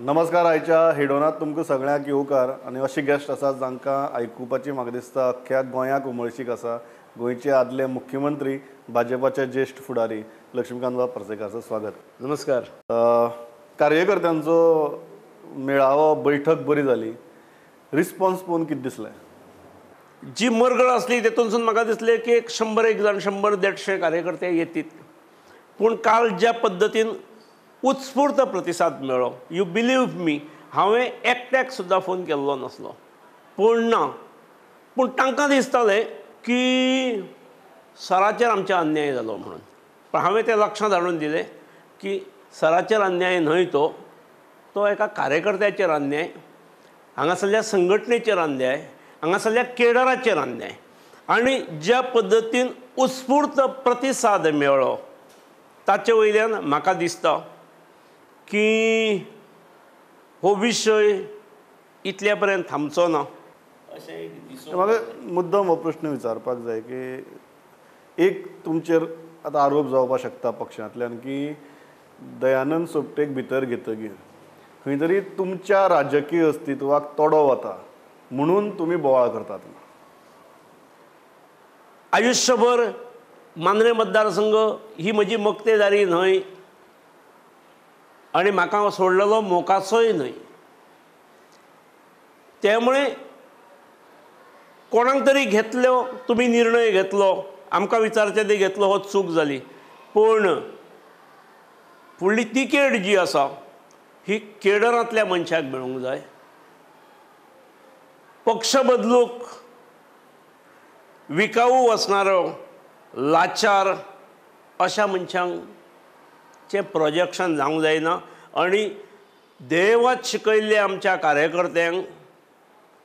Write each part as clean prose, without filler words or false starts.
नमस्कार. आयच्या हेडोनात तुमकां सगळ्यांक येवकार आनी अशे गेस्ट आसात जांकां आयकुपाची म्हाका दिसता अख्ख्या गोंयाक उमळशीक आसा. गोंयचे आदले मुख्यमंत्री, भाजपाचे ज्येश्ठ फुडारी लक्ष्मीकांत पार्सेकार, स्वागत. नमस्कार. कार्यकर्त्यांचो मेळावो, बैठक बरी जाली, रिस्पॉन्स पळोवन कितें दिसलें? जी मरगळ आसली तेतूनसून म्हाका दिसलें की एक 100 जाण 100-150 कार्यकर्ते येतीत, पूण काल ज्या पद्दतीन उत्स्फूर्त प्रतिसाद मेळ्ळो, you believe मी, हांवें एकट्याक सुद्दां फोन केल्लो नासलो, पूण ना, पूण तांकां दिसतालें की सराचेर आमच्या अन्याय जालो म्हणून. पण हांवें तें लक्षांत हाडून दिलें की सराचेर अन्याय न्हय, तो तो एका कार्यकर्त्याचेर अन्याय, हांगासरल्या संघटनेचेर अन्याय, हांगासरल्या केडराचेर अन्याय. आनी ज्या पद्दतीन उत्स्फूर्त प्रतिसाद मेळ्ळो ताचे वयल्यान म्हाका दिसता की हो विशय इतल्या पर्यंत थांबचो ना. अशें म्हाका मुद्दम हो प्रश्न विचारपाक जाय की एक तुमचेर आतां आरोप जावपाक शकता पक्षांतल्यान की दयानंद सोपटेक भितर घेतकीर खंय तरी तुमच्या राजकीय अस्तित्वाक तोडो वता म्हणून तुमी बोवाळ करतात. आयुष्यभर मांद्रें मतदारसंघ ही म्हजी मक्तेदारी न्हय आनी म्हाका सोडलेलो मोकाचोय न्हय, त्यामुळे कोणाक तरी घेतलो तुमी निर्णय घेतलो, आमकां विचारचे ते घेतलो, हो चूक जाली. पूण फुडली तिकेट जी आसा ही केडरांतल्या मनशाक मेळूंक जाय. पक्ष बदलूंक विकाऊ वचणारो लाचार अशा मनशांचें प्रोजेक्शन जावंक जायना. आनी देवात शिकयल्ले आमच्या कार्यकर्त्यांक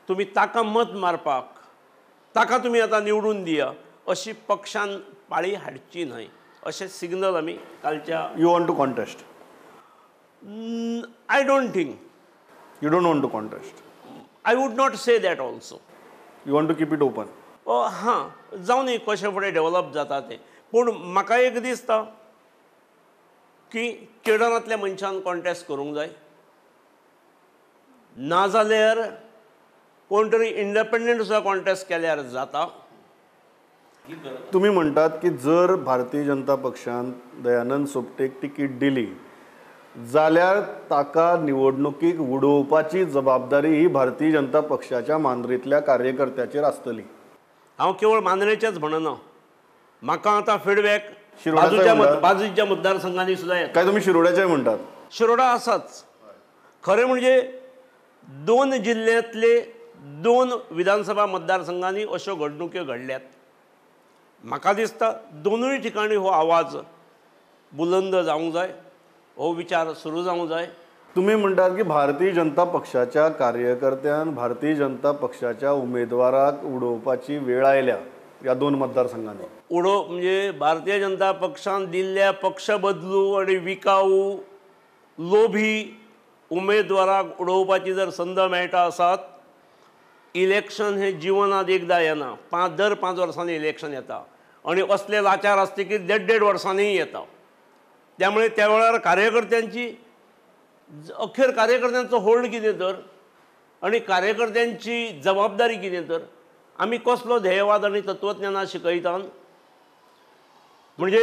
तुमी ताका मत मारपाक, ताका तुमी आतां निवडून दिया अशी पक्षान पाळी हाडची न्हय, अशें सिग्नल आमी कालच्या. You want to contest? I don't think. You don't want to contest? I would not say that also. You want to keep it open? हां, जावं न्ही कशें फुडें डेवलप जाता तें. पूण म्हाका एक दिसता की केडरांतल्या मनशान कॉन्टेस्ट करूंक जाय, नाजाल्यार कोण तरी इंडिपेंडंट सुद्दां कॉन्टेस्ट केल्यार जाता. तुमी म्हणटात की जर भारतीय जनता पक्षान दयानंद सोपटेक तिकीट दिली जाल्यार ताका निवडणुकीक उडोवपाची जबाबदारी ही भारतीय जनता पक्षाच्या मांद्रेंतल्या कार्यकर्त्याचेर आसतली. हांव केवळ मांद्रेचेच म्हणना, म्हाका आतां फिडबॅक बाजूच्या मतदारसंघांनी सुद्दां येता. काय तुमी शिरोड्याचेय म्हणटात? शिरोडा आसाच. खरें म्हणजे 2 जिल्ल्यांतले 2 विधानसभा मतदारसंघांनी अश्यो घडणुक्यो घडल्यात. म्हाका दिसता दोनूय ठिकाणी हो आवाज बुलंद जावंक जाय, हो विचार सुरू जावंक जाय. तुमी म्हणटात की भारतीय जनता पक्षाच्या कार्यकर्त्यान भारतीय जनता पक्षाच्या उमेदवाराक उडोवपाची वेळ आयल्या ह्या 2 मतदारसंघांनी. म्हणजे भारतीय जनता पक्षान दिल्ल्या पक्ष बदलू आनी विकाऊ लोभी उमेदवाराक उडोवपाची जर संद मेळटा आसात, इलेक्शन हे जिवनात एकदां येना, दर 5 वर्सांनी इलेक्शन येता आनी असले लाचार आसता की 1.5-1.5 वर्सांनीय येता. त्यामुळे त्या वेळार कार्यकर्त्यांची अखेर कार्यकर्त्यांचो होल्ड कितें तर आनी कार्यकर्त्यांची जबाबदारी कितें तर, आमी कसलो ध्येयवाद आनी तत्वज्ञानां शिकयतात? म्हणजे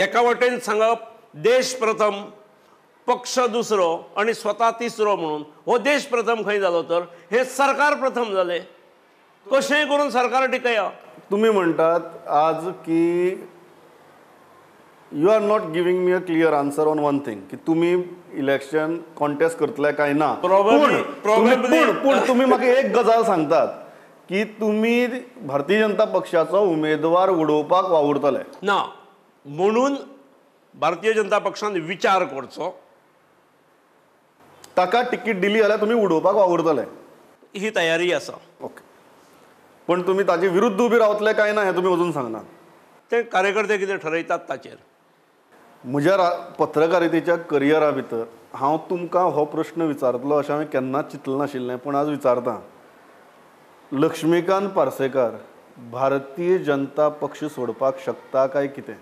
एका वाटेन सांगप देश प्रथम, पक्ष दुसरो आनी स्वता तिसरो, म्हणून हो देश प्रथम खंय जालो तर हे सरकार प्रथम जालें. कशेंय करून सरकार टिकया. तुमी म्हणटात आज की you are not giving me a clear answer on one thing की तुमी इलेक्शन कॉन्टेस्ट करतले काय ना. पूण तुमी म्हाका एक गजाल सांगतात की तुमी भारतीय जनता पक्षाचो उमेदवार उडोवपाक वावुरतले ना, म्हणून भारतीय जनता पक्षान विचार करचो, ताका तिकीट दिली जाल्यार तुमी उडोवपाक वावुरतले ही तयारी आसा. ओके, पण तुमी ताजे विरुद्ध उबी रावतले काय ना हें तुमी अजून सांगना. ते कार्यकर्ते कितें ठरयतात ताचेर. म्हज्या पत्रकारितेच्या करियरा भितर हांव तुमकां हो प्रश्न विचारतलो अशें हांवें केन्नाच चिंतलें नाशिल्लें, पूण आज विचारतां. लक्ष्मीकांत पार्सेकार भारतीय जनता पक्ष सोडपाक शकता काय कितें?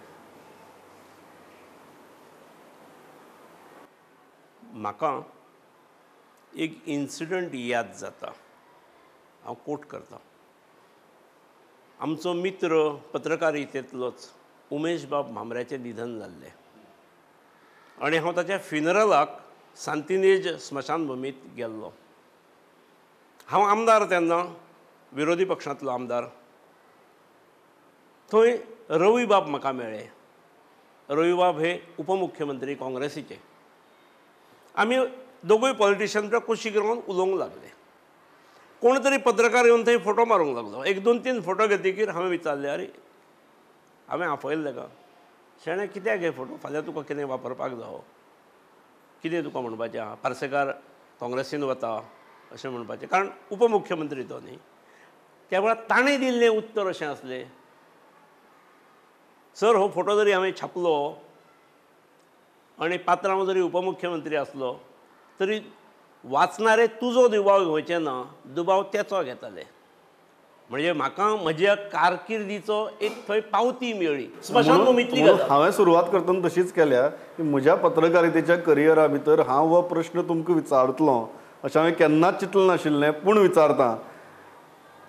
म्हाका एक इन्सिडंट याद जाता, हांव कोट करता. आमचो मित्र पत्रकारितेंतलोच उमेश बाब म्हांबऱ्याचें निधन जाल्लें आनी हांव ताच्या फ्युनरलाक सांतिनेज स्मशानभुमींत गेल्लो. हांव आमदार तेन्ना, विरोधी पक्षांतलो आमदार. थंय रवीबाब म्हाका मेळ्ळे. रवीबाब हे उपमुख्यमंत्री काँग्रेसीचे. आमी दोगूय पॉलिटिशियन कुशीक रावन उलोवंक लागले. कोण तरी पत्रकार येवन थंय फोटो मारूंक लागलो. एक दोन तीन फोटो घेतकीर हांवें विचारलें, अरे हांवें आपयल्लें का शेणें कित्याक हे फोटो, फाल्यां तुका कितें वापरपाक जावो, कितें तुका म्हणपाचें आहा, पार्सेकार काँग्रेसीन वता अशें म्हणपाचें, कारण उपमुख्यमंत्री तो न्ही. त्या वेळार ताणें दिल्लें उत्तर अशें आसलें, सर हो फोटो जरी हांवें छापलो आनी पात्रांव जरी उपमुख्यमंत्री आसलो तरी वाचणारे तुजो दुबाव घेवचे ना, दुबाव तेचो घेतले. म्हणजे म्हाका म्हज्या कारकिर्दीचो एक थंय पावती मेळ्ळी स्मशानभुमींतली गजाल. हांवें सुरवात करतना तशीच केल्या की म्हज्या पत्रकारितेच्या करियरा भितर हांव हो प्रश्न तुमकां विचारतलो अशें हांवें केन्नाच चिंतलें नाशिल्लें, पूण विचारता.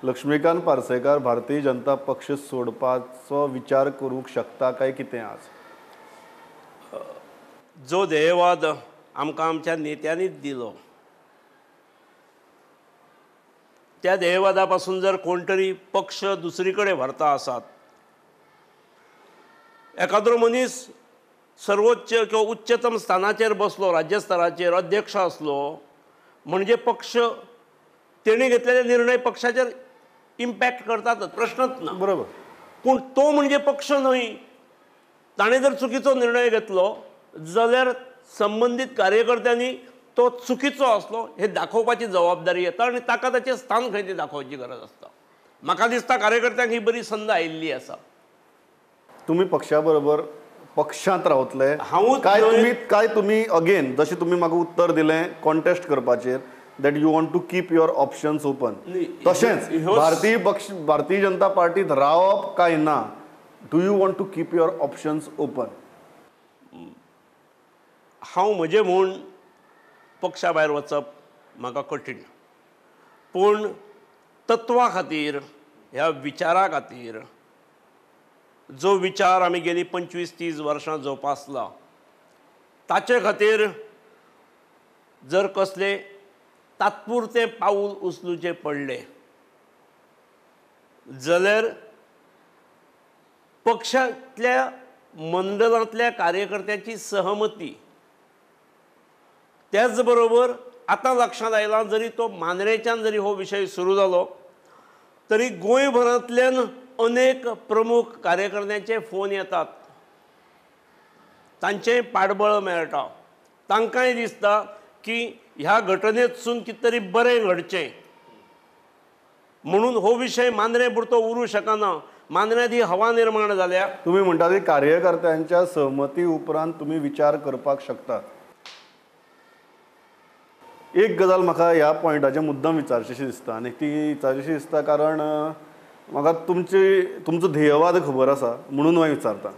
लक्ष्मीकांत पार्सेकार भारतीय जनता पक्ष सोडपाचो विचार करूंक शकता काय कितें आज? जो ध्येयवाद आमकां आमच्या नेत्यांनीच दिलो त्या ध्येयवादा पासून जर कोण तरी पक्ष दुसरी कडेन व्हरता आसात, एकाद्रो मनीस सर्वोच्च किंवा उच्चतम स्थानाचेर बसलो, राज्य स्तराचेर अध्यक्ष आसलो म्हणजे पक्ष तेणी घेतलेले निर्णय पक्षाचेर इम्पॅक्ट करतात, प्रश्नच ना. बरोबर. पूण तो म्हणजे पक्ष न्हय. ताणें जर चुकीचो निर्णय घेतलो जाल्यार संबंदीत कार्यकर्त्यांनी तो चुकीचो आसलो हे दाखोवपाची जबाबदारी येता आनी ताका ताचें स्थान खंय तें दाखोवची गरज आसता. म्हाका दिसता कार्यकर्त्यांक ही बरी संद आयिल्ली आसा. तुमी पक्षा बरोबर पक्षांत रावतले हांवूच काय काय तुमी अगेन जशें तुमी म्हाका उत्तर दिलें कॉन्टेस्ट करपाचेर that you want to keep your options open, तशेंच भारतीय पक्ष भारतीय जनता पार्टीत रावप काय ना, do you want to keep your options open? हांव म्हजें म्हूण पक्षा भायर वचप म्हाका कठीण, पूण तत्वा खातीर, ह्या विचारा खातीर, जो विचार आमी गेली 25-30 वर्सां जोपासला ताचे खातीर जर कसले तात्पुरते पावल उचलुचें पडलें जाल्यार पक्षांतल्या मंडळांतल्या कार्यकर्त्यांची सहमती, त्याच बरोबर आतां लक्षांत आयलां जरी तो मांद्रेच्यान जरी हो विशय सुरू जालो तरी गोंयभरांतल्यान अनेक प्रमुख कार्यकर्त्यांचे फोन येतात, तांचें पाठबळ मेळटा, तांकांय दिसता की ह्या घटनेतसून कितें तरी बरें घडचें म्हणून हो विशय मांद्रे पुरतो उरूंक शकना. मांद्र्यांत ही हवा निर्माण जाल्या. तुमी म्हणटा की कार्यकर्त्यांच्या सहमती उपरांत तुमी विचार करपाक शकतात. एक गजाल म्हाका ह्या पॉयंटाचेर मुद्दम विचारचीशी दिसता आनी ती विचारचीशी दिसता कारण म्हाका तुमचो ध्येयवाद खबर आसा म्हणून हांव विचारता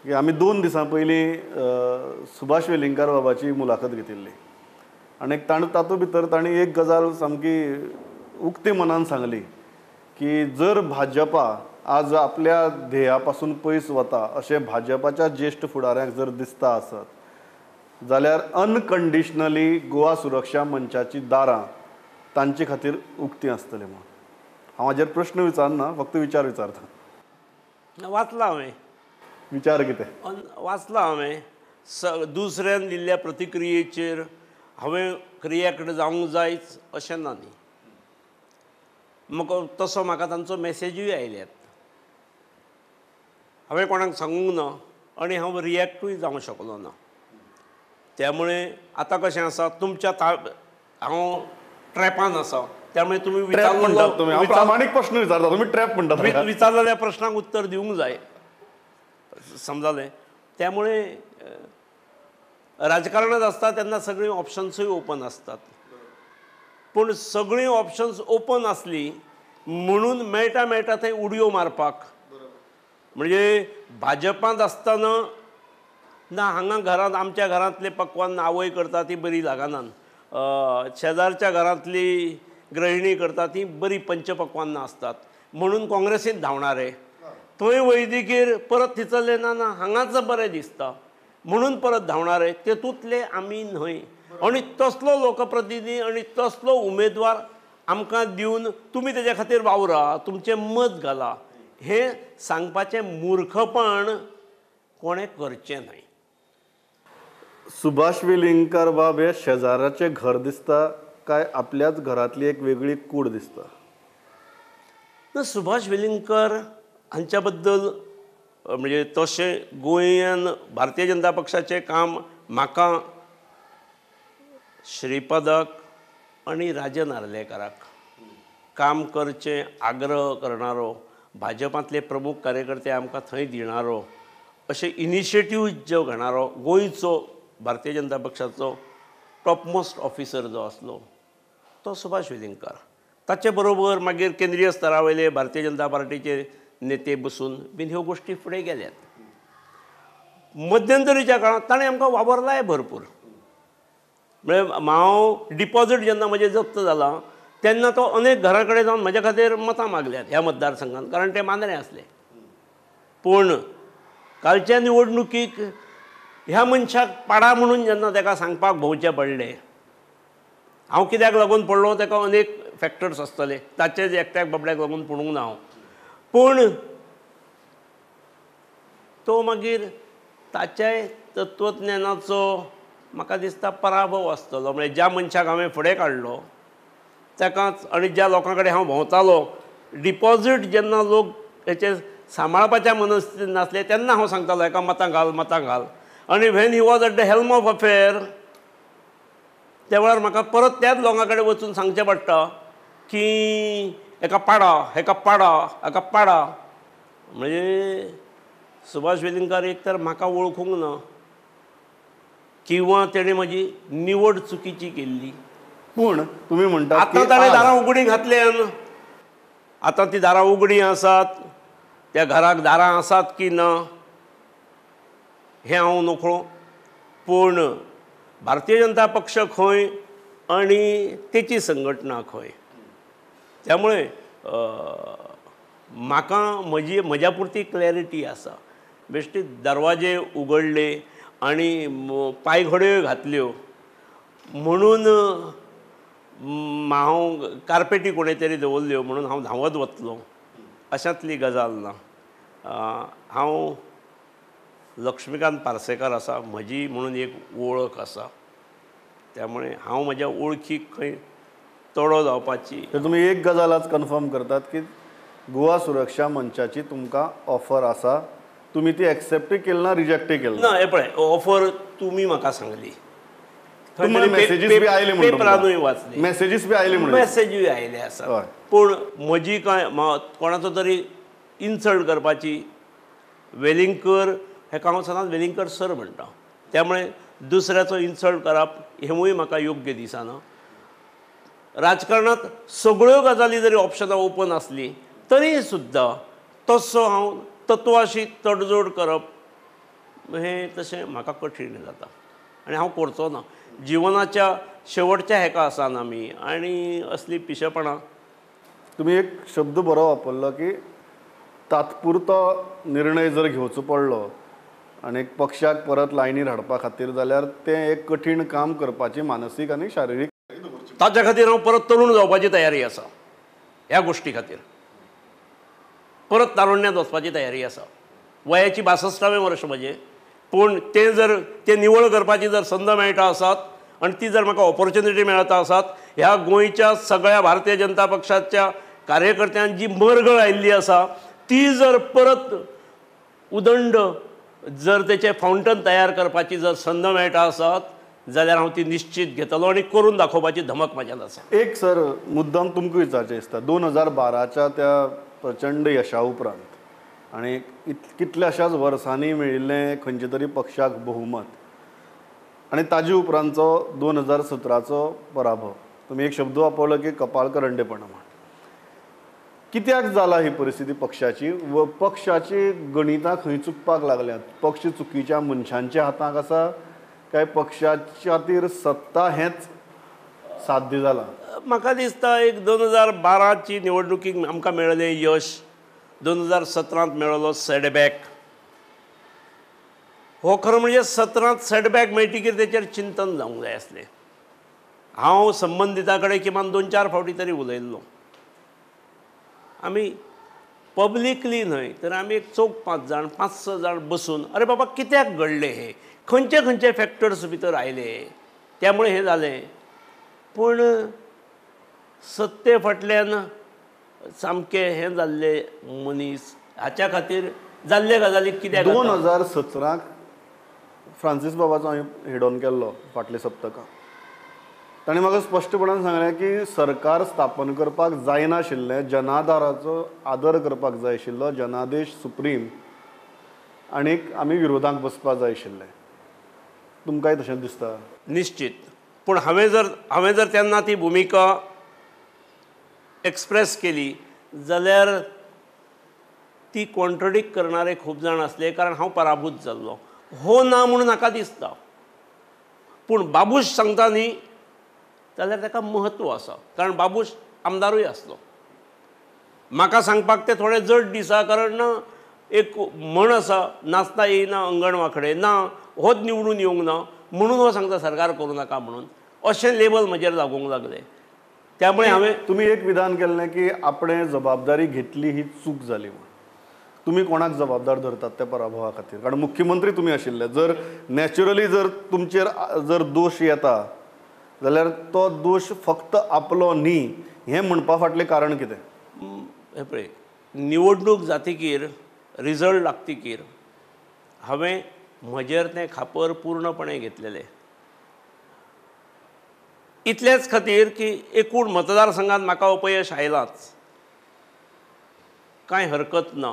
की आमी 2 दिसां पयलीं सुभाष वेलिंगकार बाबाची मुलाखत घेतिल्ली आनी तातूंत भितर तांणी एक गजाल सामकी उक्ती मनान सांगली की जर भाजपा आज आपल्या ध्येया पासून पयस वता अशें भाजपाच्या ज्येश्ठ फुडाऱ्यांक जर दिसता आसत जाल्यार अनकंडिशनली गोवा सुरक्षा मंचाची दारां तांचे खातीर उक्ती आसतली म्हणून. हांव हाजेर प्रश्न विचारना, फक्त विचार विचारता. वाचला हांवें विचार कितें वाचला हांवें. दुसऱ्यान दिल्ल्या प्रतिक्रियेचेर हांवें रिएक्ट जावंक जायच अशें ना न्ही. म्हाका तसो म्हाका तांचो मॅसेजूय आयल्यात, हांवें कोणाक सांगूंक ना आनी हांव रिएक्टूय जावंक शकलो ना. त्यामुळे आतां कशें आसा, तुमच्या हांव ट्रॅपान आसा, त्यामुळे तुमी प्रामाणीक प्रश्न विचारता, तुमी ट्रॅप म्हणटात, विचारलेल्या प्रश्नाक उत्तर दिवंक जाय, समजालें. त्यामुळे राजकारणांत आसता तेन्ना सगळीं ऑप्शन्सूय ओपन आसतात, पूण सगळीं ऑप्शन्स ओपन आसली म्हणून मेळटा मेळटा थंय उडयो मारपाक, म्हणजे भाजपांत आसतना ना हांगा घरांत आमच्या घरांतले पक्वान आवय करता ती बरी लागना, शेजारच्या घरांतली गृहिणी करता ती बरी पंचपक्वान्नां आसतात म्हणून काँग्रेसींत धांवणारे, थंय वैदिकीर परत थिचल्ले ना ना हांगाच बरें दिसता म्हणून परत धांवणारे, तेतूंतले आमी न्हय. आनी तसलो लोकप्रतिनिधी आनी तसलो उमेदवार आमकां दिवन तुमी तेज्या खातीर वावरा, तुमचें मत घाला हें सांगपाचें मूर्खपण कोणें करचें न्हय. सुभाष वेलिंगकार बाब हे शेजाराचें घर दिसता काय आपल्याच घरांतली एक वेगळी कूड दिसता? ना, सुभाष वेलिंगकर हांच्या बद्दल म्हणजे तशें गोंयान भारतीय जनता पक्षाचें काम म्हाका श्रीपदक आनी राजन आर्लेकाराक काम करचें आग्रह करणारो, भाजपांतले प्रमुख कार्यकर्ते आमकां थंय दिणारो, अशें इनिशिएटीव जो घेणारो गोंयचो भारतीय जनता पक्षाचो टॉपमोस्ट ऑफिसर जो आसलो तो सुभाष वेलिंगकार. ताचे बरोबर मागीर केंद्रीय स्तरा वयले भारतीय जनता पार्टीचे नेते बसून बीन ह्यो गोश्टी फुडें गेल्यात. मध्यंतरीच्या काळांत ताणें आमकां वावरलाय भरपूर. म्हळ्यार हांव डिपॉझीट जेन्ना म्हजें जप्त जालां तेन्ना तो अनेक घरा कडेन जावन म्हज्या खातीर मतां मागल्यात ह्या मतदारसंघान, कारण ते मांद्रें आसले. पूण कालच्या निवडणुकीक ह्या मनशाक पाडा म्हणून जेन्ना ताका सांगपाक भोंवचें पडलें, हांव कित्याक लागून पडलो ताका अनेक फॅक्टर्स आसतले, ताचेच एकट्याक बाबड्याक लागून पडूंक ना हांव. पूण तो मागीर ताच्याय तत्वज्ञानाचो म्हाका दिसता पराभव आसतलो. म्हळ्यार ज्या मनशाक हांवें फुडें काडलो ताकाच आनी ज्या लोकां कडेन हांव भोंवतालो, डिपॉझीट जेन्ना लोक हेचे सांबाळपाच्या मनस्थितीन नासले तेन्ना हांव सांगतालो हेका मतां घाल, मतां घाल. आनी when he was at the helm of affair त्या वेळार म्हाका परत त्याच लोकां कडेन वचून सांगचें पडटा की हेका पाडा, हेका पाडा, हेका पाडा. म्हणजे सुभाष वेलिंगकार एक तर म्हाका वळखूंक ना किंवा तेणें म्हजी निवड चुकीची केल्ली. पूण तुमी म्हणटा आतां ताणें दारां उगडीं घातल्यान, आतां ती दारां उगडीं आसात, त्या घराक दारां आसात की ना हें हांव नकळो. पूण भारतीय जनता पक्ष खंय आनी तेची संघटना खंय, त्यामुळे म्हाका म्हजी म्हज्या पुरती क्लॅरिटी आसा. बेश्टी दरवाजे उगडले आनी पांयघड्यो घातल्यो म्हणून हांव कार्पेटी कोणें तरी दवरल्यो म्हणून हांव धांवत वतलो अशांतली गजाल ना. हांव लक्ष्मीकांत पार्सेकार आसा, म्हजी म्हणून एक वळख आसा, त्यामुळे हांव म्हज्या वळखीक खंय तोडो जावपाची. तर तुमी एक गजाल आज कन्फर्म करतात की गोवा सुरक्षा मंचाची तुमकां ऑफर आसा, तुमी ती एक्सेप्टय केली ना, रिजेक्टय केली ना? हें पळय, ऑफर तुमी म्हाका सांगली, मॅसेजीस बी आयले, पेपरानूय वाचली, मॅसेजीस बी आयले, म्हणून मॅसेजूय आयले आसा. पूण म्हजी कांय कोणाचो तरी इन्सल्ट करपाची, वेलिंगकर हेका हांव सदांच वेलिंगकर सर म्हणटा, त्यामुळे दुसऱ्याचो इन्सल्ट करप हेंवूय म्हाका योग्य दिसना. राजकारणांत सगळ्यो गजाली जरी ऑप्शनां ओपन आसली तरी सुद्दां तसो हांव तत्वाशी तडजोड करप हें तशें म्हाका कठीण जाता आनी हांव करचो ना. जिवनाच्या शेवटच्या हेका आसाना आमी आनी असली पिशेपणां. तुमी एक शब्द बरो वापरलो की तात्पुरतो निर्णय जर घेवचो पडलो आनी पक्षाक परत लायनीर हाडपा खातीर जाल्यार तें एक कठीण काम करपाची मानसीक आनी शारिरीक, ताच्या खातीर हांव परत तरुण जावपाची तयारी आसा. ह्या गोश्टी खातीर परत तारुण्यांत वचपाची तयारी आसा. वयाची 62वें वर्स म्हजें, पूण तें जर तें निवळ करपाची जर संद मेळटा आसात आनी ती जर म्हाका ऑपॉर्च्युनिटी मेळटा आसात, ह्या गोंयच्या सगळ्या भारतीय जनता पक्षाच्या कार्यकर्त्यांक जी मरगळ आयिल्ली आसा ती जर परत उदंड जर तेचें फावंटन तयार करपाची जर संद मेळटा आसात जाल्यार हांव ती निश्चीत घेतलो आनी करून दाखोवपाची धमक म्हज्यान आसा. एक सर मुद्दाम तुमकां विचारचें दिसता, 2012च्या त्या प्रचंड यशा उपरांत आनी कितल्याशाच वर्सांनी मेळिल्लें खंयच्या तरी पक्षाक बहुमत आनी ताजे उपरांतचो 2017चो पराभव, तुमी एक शब्द वापरलो की कपाळकरंडेपणा म्हण, कित्याक जाला ही परिस्थिती पक्षाची? व पक्षाची गणितां खंय चुकपाक लागल्यात? पक्ष चुकीच्या मनशांच्या हातांक आसा काय पक्षाच्या खातीर सत्ता हेंच साध्य जाला? म्हाका दिसता एक 2012ची निवडणुकीक आमकां मेळ्ळें यश, 2017 मेळ्ळो सेटबॅक. हो खरो म्हणजे 17 सेटबॅक मेळटकीर तेचेर चिंतन जावंक जाय आसलें. हांव संबंदिता कडेन किमान 2-4 फावटी तरी उलयल्लो. आमी पब्लिकली न्हय तर आमी एक 4-5 जाण 5-6 जाण बसून अरे बाबा कित्याक घडलें हें, खंयचे खंयचे फॅक्टर्स भितर आयले त्यामुळे हें जालें. पूण सत्ते फाटल्यान सामकें हें जाल्ले मनीस हाच्या खातीर जाल्ले गजाली कित्याक 2017 फ्रांसीस बाबाचो हांवें हेड ऑन केल्लो फाटल्या सप्तकां. ताणें म्हाका स्पश्टपणान सांगलें की सरकार स्थापन करपाक जायनाशिल्लें, जनाधाराचो आदर करपाक जाय आशिल्लो, जनादेश सुप्रीम, आनीक आमी विरोधाक बसपाक जाय आशिल्लें. तुमकांय तशें दिसता? निश्चित. पूण हांवें जर तेन्ना ती भुमिका एक्सप्रेस केली जाल्यार ती कॉन्ट्रडिक्ट करणारे खूब जाण आसले, कारण हांव पराभूत जाल्लो. हो ना म्हणून म्हाका दिसता, पूण बाबूश सांगता न्ही जाल्यार ताका म्हत्व आसा, कारण बाबूश आमदारूय आसलो. म्हाका सांगपाक तें थोडें जड दिसा, कारण एक म्हण आसा, नाचता येयना अंगण वांकडें, ना होच निवडून येवंक ना म्हणून हो सांगता सरकार करूं नाका म्हणून, अशें लेबल म्हजेर लागूंक लागलें. त्यामुळे हांवें तुमी एक विधान केल्लें की आपणें जबाबदारी घेतली ही चूक जाली म्हूण. तुमी कोणाक जबाबदार धरतात त्या पराभवा खातीर? कारण मुख्यमंत्री तुमी आशिल्ले, जर नॅचरली जर तुमचेर जर दोश येता जाल्यार तो दोश फक्त आपलो न्ही हें म्हणपा फाटलें कारण कितें? हें पळय, निवडणूक जातकीर रिजल्ट लागतकीर हांवें म्हजेर तें खापर पूर्णपणे घेतलेलें. इतलेंच खातीर की एकूण मतदारसंघात म्हाका अपयश आयलांच, कांय हरकत ना.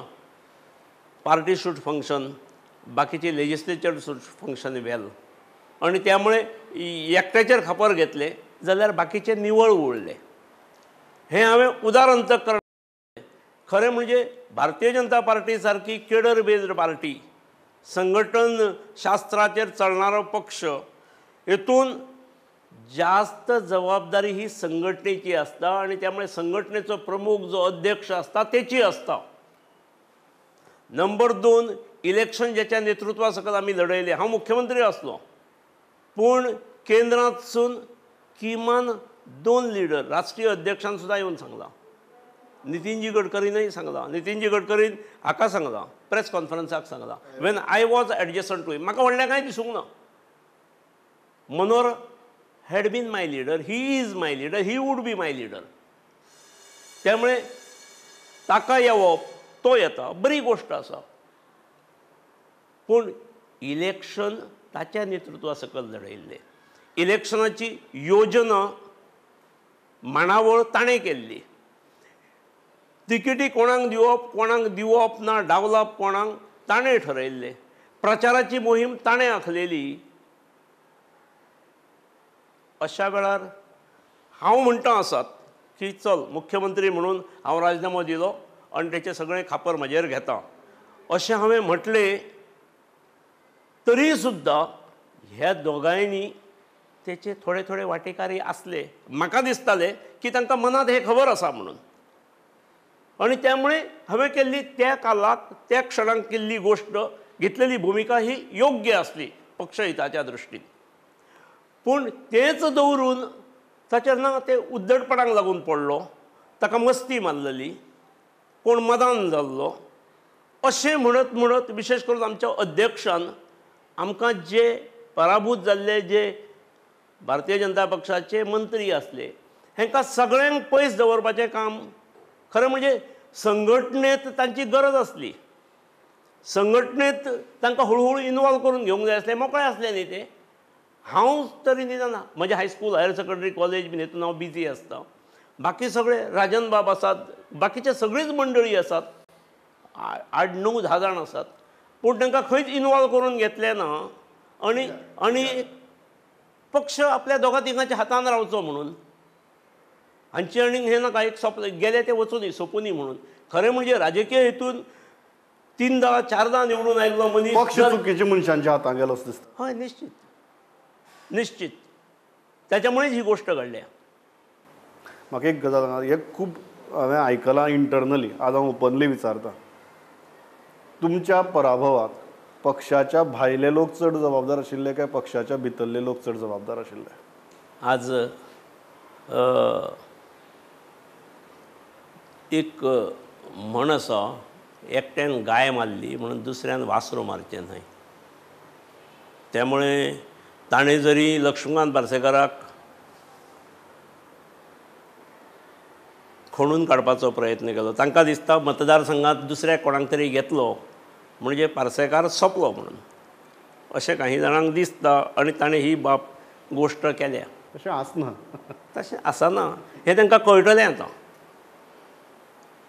पार्टी should function, बाकीचे लेजिस्लेचर should function वेल, आनी त्यामुळे एकट्याचेर खापर घेतलें जाल्यार बाकीचे निवळ उरले. हें हांवें उदार अंतःकरण. खरें म्हणजे भारतीय जनता पार्टी सारकी केडर बेज्ड पार्टी, संघटन शास्त्राचेर चलणारो पक्ष, हेतून जास्त जबाबदारी ही संघटनेची आसता आनी त्यामुळे संघटनेचो प्रमुख जो अध्यक्ष आसता तेची आसता. नंबर 2, इलेक्शन ज्याच्या नेतृत्वा सकयल आमी लढयलें, हांव मुख्यमंत्री आसलो पूण केंद्रांतसून किमान 2 लिडर राष्ट्रीय अध्यक्षान सुद्दां येवन सांगलां, नितीनजी गडकरीनय सांगलां, नितीनजी गडकरीन हाका सांगलां, प्रेस कॉन्फरन्साक सांगलां, when I was adjacent to him, म्हाका व्हडलें कांय दिसूंक ना. Manohar had been my leader, he is my leader, he would be my leader. त्यामुळे ताका येवप, तो येता, बरी गोश्ट आसा, पूण इलेक्शन ताच्या नेतृत्वा सकयल लढयल्लें. इलेक्शनाची योजना मांडावळ ताणें केल्ली. तिकेटी कोणाक दिवप कोणाक दिवप ना, डावलप कोणाक ताणें ठरयल्लें. प्रचाराची मोहीम ताणें आखलेली. अशा वेळार हांव म्हणटा आसात की चल मुख्यमंत्री म्हणून हांव राजीनामो दिलो आनी तेचें सगळें खापर म्हजेर घेता अशें हांवें म्हटलें, तरी सुद्दां ह्या दोगांयनी तेचे थोडे थोडे वांटेकारी आसले. म्हाका दिसतालें की तांकां मनांत हें खबर आसा म्हणून, आनी त्यामुळे हांवें केल्ली त्या कालाक त्या क्षणाक केल्ली गोश्ट, घेतलेली भुमिका ही योग्य आसली पक्षहिताच्या दृश्टीन. पूण तेंच दवरून ताचेर ना ते उद्दटपणाक लागून पडलो, ताका मस्ती मारलेली, कोण मदान जाल्लो, अशें म्हणत म्हणत विशेष करून आमच्या अध्यक्षान आमकां जे पराभूत जाल्ले जे भारतीय जनता पक्षाचे मंत्री आसले हेंकां सगळ्यांक पयस दवरपाचें काम, खरें म्हणजे संघटनेंत तांची गरज आसली, संघटनेंत तांकां हळुहळू इनवॉल्व करून घेवंक जाय आसलें, मोकळे आसले न्ही ते. हांव तरी निदान म्हजें high school higher secondary college बीन हेतून हांव बिजी आसता, बाकी सगळे राजन बाब आसात, बाकीचे सगळीच मंडळी आसात, 8, 9, 10 जाण आसात, पूण तांकां खंयच इनवॉल्व करून घेतलें ना. आनी आनी पक्ष आपल्या दोगां तिगांच्या हातान रावचो म्हणून हांचे आनी हें नाका, एक सोंपलें गेले ते वचूनी सोंपूनी म्हणून. खरें म्हणजे राजकीय हेतून 3दा 4दा निवडून आयिल्लो मनीस पक्ष चुकीच्या मनशांच्या हातान गेलो दिसता. हय, निश्चित निश्चित. त्याच्यामुळेच ही गोष्ट घडल्या. म्हाका एक गजाल हे खूब हांवें आयकलां इंटरनली, आज हांव ओपनली विचारता, तुमच्या पराभवाक पक्षाच्या भायले लोक चड जबाबदार आशिल्ले काय पक्षाच्या भितरले लोक चड जबाबदार आशिल्ले? आज एक म्हण आसा, एकट्यान गाय मारली म्हणून दुसऱ्यान वासरो मारचें न्हय. त्यामुळे ताणें जरी लक्ष्मीकांत पार्सेकाराक खणून काडपाचो प्रयत्न केलो, तांकां दिसता मतदारसंघात दुसऱ्या कोणाक तरी घेतलो म्हणजे पार्सेकार सोंपलो म्हणून, अशें काही जाणांक दिसता आनी ताणें ही बाब गोश्ट केल्या. तशें आसना, तशें आसना हें तांकां कळटलें आतां,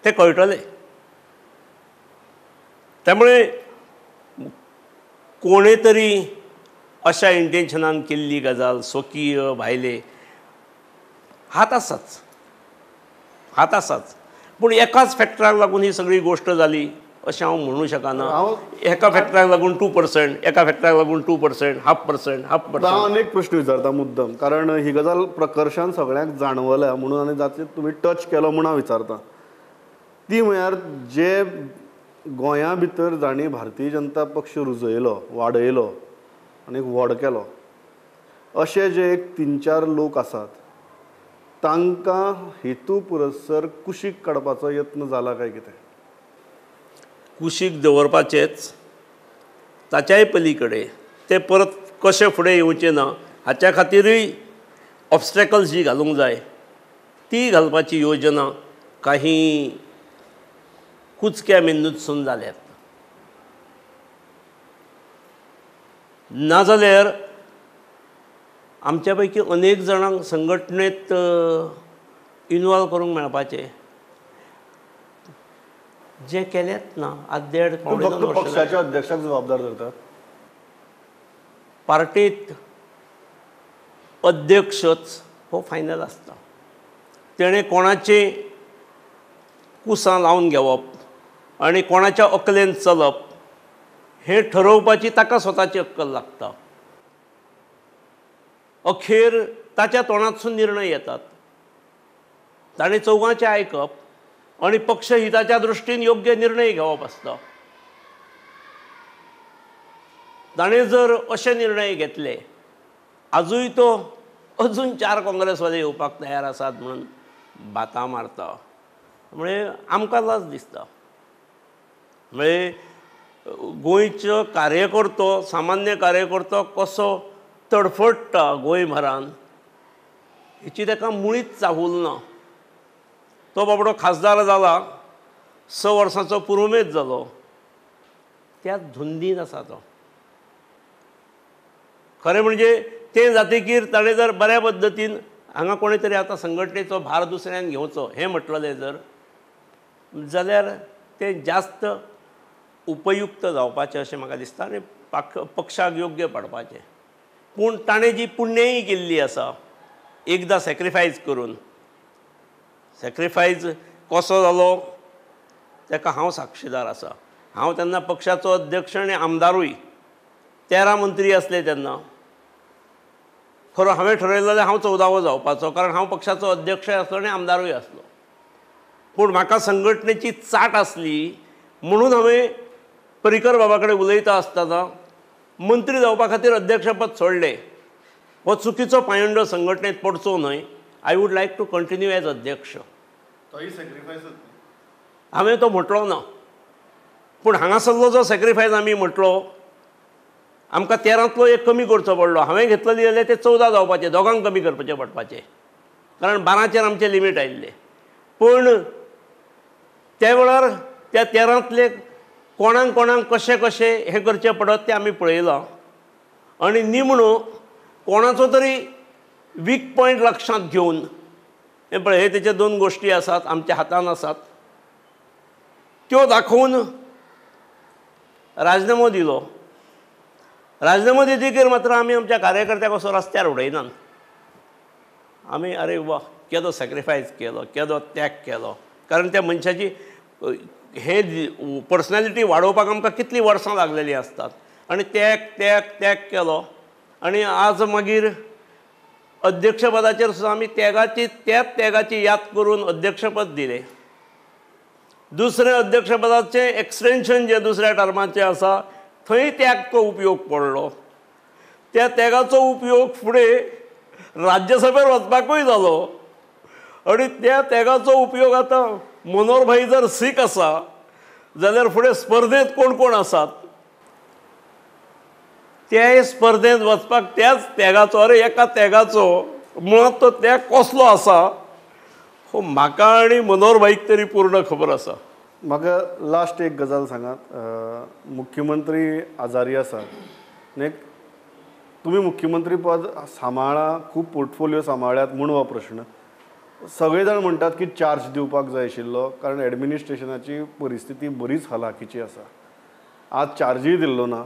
तें कळटलें. त्यामुळे कोणे तरी अशा इंटेन्शनान केल्ली गजाल स्वकीय भायले हात आसाच, हात आसाच, पूण एकाच फॅक्टराक लागून ही सगळी गोश्ट जाली अशें हांव म्हणूं शकना. एका फॅक्टराक लागून 2%, एका फॅक्टराक लागून 2%, 0.5%, 0.5%. हांव आनी एक प्रश्न विचारता मुद्दम, कारण ही गजाल प्रकर्शान सगळ्यांक जाणवल्या म्हणून आनी जाचे तुमी टच केलो म्हूण हांव विचारता, ती म्हळ्यार जे गोंया भितर जांणी भारतीय जनता पक्ष रुजयलो, वाडयलो आनी व्हड केलो, अशे जे एक 3-4 लोक आसात तांकां हेतू पुरस्सर कुशीक काडपाचो यत्न जाला काय कितें? कुशीक दवरपाचेच, ताच्याय पलीकडे ते परत कशें फुडें येवचें ना हाच्या खातीरूय ऑब्स्टेकल्स जी घालूंक जाय ती घालपाची योजना काही कुचक्या मेंदूतसून जाल्यात. नाजाल्यार आमच्या पैकी अनेक जाणांक संघटनेत इनवॉल्व करूंक मेळपाचें जें केलेंच ना. आज 1.5-1.75 वर्सां पक्षाच्या अध्यक्षाक जबाबदार धरतात. पार्टीत अध्यक्षच हो फायनल आसता, तेणें कोणाचें कुसां लावन घेवप आनी कोणाच्या अकलेन चलप हें ठरोवपाची ताका स्वताची अक्कल लागता. अखेर ताच्या तोंडांतसून निर्णय येतात, ताणें चौगांचें आयकप आनी पक्षहिताच्या दृश्टीन योग्य निर्णय घेवप आसता. ताणें जर अशे निर्णय घेतले, आजूय तो अजून 4 काँग्रेसवाले येवपाक तयार आसात म्हणून बातां मारता, म्हणजे आमकां लज दिसता. म्हणजे गोंयचो कार्यकर्तो, सामान्य कार्यकर्तो कसो तडफडटा गोंयभरान हेची ताका मुळीच चाहूल ना. तो बाबडो खासदार जाला, 6 वर्सांचो पुरुमेत जालो, त्या धुंदीन आसा तो. खरें म्हणजे तें जातकीर ताणें जर बऱ्या पद्दतीन हांगा कोणें तरी आतां संघटनेचो भार दुसऱ्यान घेवचो हें म्हटलें जर जाल्यार तें जास्त उपयुक्त जावपाचें अशें म्हाका दिसता आनी पक्षाक योग्य पडपाचें. पूण ताणें जी पुण्याई केल्ली आसा एकदां सॅक्रिफायज करून, सॅक्रिफायज कसो जालो ताका हांव साक्षीदार आसा. हांव तेन्ना पक्षाचो अध्यक्ष आनी आमदारूय, 13 मंत्री आसले तेन्ना. खरो हांवें ठरयलें जाल्यार हांव 14वो जावपाचो, कारण हांव पक्षाचो अध्यक्षय आसलो आनी आमदारूय आसलो. पूण म्हाका संघटनेची चाट आसली म्हणून हांवें पर्रीकर बाबा कडेन उलयता आसतना मंत्री जावपा खातीर अध्यक्षपद सोडलें. हो चुकीचो पायंडो संघटनेत पडचो न्हय, I would like to continue as अध्यक्ष. हांवें तो म्हटलो ना, पूण हांगासरलो जो सॅक्रिफायस आमी म्हटलो, आमकां 13तलो एक कमी करचो पडलो. हांवें घेतलेली जाल्यार ते 14 जावपाचे, दोगांक कमी करपाचें पडपाचें, कारण 12चेर आमचें लिमीट आयिल्लें. पूण त्या वेळार त्या 13तले कोणाक कोणाक कशें कशें हें करचें पडत तें आमी पळयलां आनी निमणो कोणाचो तरी वीक पॉयंट लक्षांत घेवन हें पळय, हे तेचे 2 गोश्टी आसात आमच्या हातान आसात, त्यो दाखोवन राजनामो दिलो. राजनामो दितकीर मात्र आमी आमच्या कार्यकर्त्याक असो रस्त्यार उडयनात. आमी अरे वा केदो सॅक्रिफायस केलो, केदो त्याग केलो, कारण त्या मनशाची हे पर्सनॅलिटी वाडोवपाक आमकां कितलीं वर्सां लागलेलीं आसतात आनी त्याग त्याग त्याग केलो. आनी आज मागीर अध्यक्षपदाचेर सुद्दां आमी त्यागाची त्याच त्यागाची याद करून अध्यक्षपद दिलें. दुसरें अध्यक्षपदाचें एक्सटेन्शन जें दुसऱ्या टर्माचें आसा थंय त्यागचो उपयोग पडलो. त्या त्यागाचो उपयोग फुडें राज्यसभेर वचपाकूय जालो आनी त्या त्यागाचो उपयोग आतां मनोहर भाई जर सीख आसा जाल्यार फुडें स्पर्धेंत कोण कोण आसात त्याय स्पर्धेंत वचपाक त्याच त्यागाचो, अरे एका त्यागाचो मुळांत तो त्याग कसलो आसा हो म्हाका आनी मनोहर भाईक तरी पूर्ण खबर आसा. म्हाका लास्ट एक गजाल सांगात, मुख्यमंत्री आजारी आसात, तुमी मुख्यमंत्री पद सांबाळा, खूब पोर्टफोलियो सांबाळ्यात म्हूण हो प्रश्न. सगळे जाण म्हणटात की चार्ज दिवपाक जाय आशिल्लो कारण एडमिनिस्ट्रेशनाची परिस्थिती बरीच हलाखीची आसा. आज चार्जूय दिल्लो ना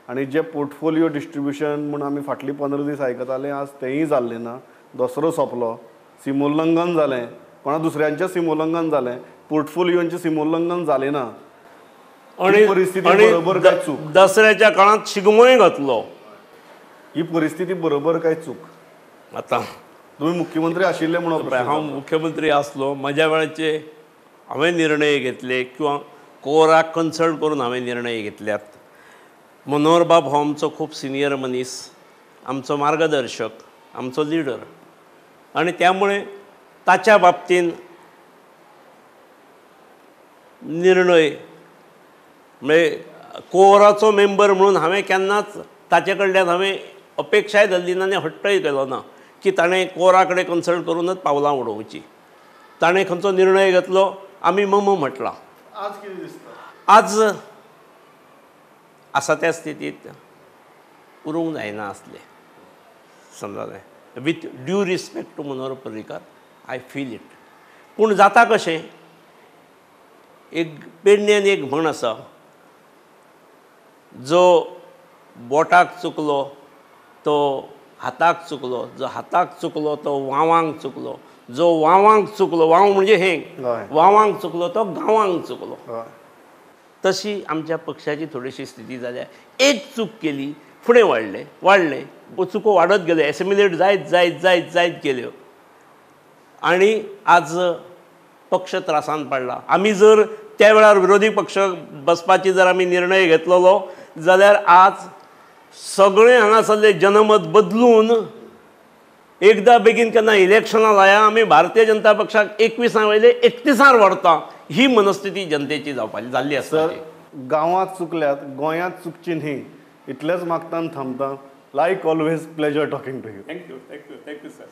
आनी जे पोर्टफोलियो डिस्ट्रिब्युशन म्हूण आमी फाटली 15 दीस आयकताले आज तेंय जाल्लें ना. दसरो सोंपलो, सिमोल्लंघन जालें, कोणा दुसऱ्यांचें सिमोल्लंघन जालें, पोर्टफोलियोंचें सिमोल्लंघन जालें ना. आनी परिस्थिती बरोबर काय चूक? दसऱ्याच्या काळांत शिगमोय घातलो. ही परिस्थिती बरोबर काय चूक? आतां तुम्ही मुख्यमंत्री आशिल्ले म्हणून हांव मुख्यमंत्री आसलो, म्हज्या वेळाचे हांवें निर्णय घेतले किंवा कोराक कन्सल्ट करून हांवें निर्णय घेतल्यात. मनोहर बाब हो आमचो खूब सिनियर मनीस, आमचो मार्गदर्शक, आमचो लिडर आनी त्यामुळे ताच्या बाबतीन निर्णय म्हणजे कोराचो मेंबर म्हणून हांवें केन्नाच ताचे कडल्यान हांवें अपेक्षाय धरली ना आनी हट्टय केलो ना की ताणें कोरा कडेन कन्सल्ट करूनच पावलां उडोवची. ताणें खंयचो निर्णय घेतलो आमी मम म्हटलां. आज कितें दिसता? आज आसा त्या स्थितींत उरूंक जायना आसलें, समजालें. With due respect to Manohar Parrikar I feel it. पूण जाता कशें, एक पेडण्यान एक म्हण आसा, जो बोटाक चुकलो तो हाताक चुकलो, जो हाताक चुकलो तो वावांक चुकलो, जो वावांक चुकलो, वाव म्हणजे हें, वावांक चुकलो तो गांवांक चुकलो. तशी आमच्या पक्षाची थोडीशी स्थिती जाल्या. एक चूक केली, फुडें वाडले वाडले, चुको वाडत गेल्यो, एसिमिलेट जायत जायत जायत जायत गेल्यो आनी आज पक्ष त्रासान पडला. आमी जर त्या वेळार विरोधी पक्ष बसपाची जर आमी निर्णय घेतलेलो जाल्यार आज सगळें हांगासरलें जनमत बदलून एकदां बेगीन केन्ना इलेक्शनां लाया आमी भारतीय जनता पक्षाक 21 वयले 31 व्हरता ही मनस्थिती जनतेची जावपाची जाल्ली आसा. सर, गांवांत चुकल्यात, गोंयांत चुकची न्ही इतलेंच मागता आनी थांबता. Like always, pleasure talking to you. Thank you, thank you, thank you sir.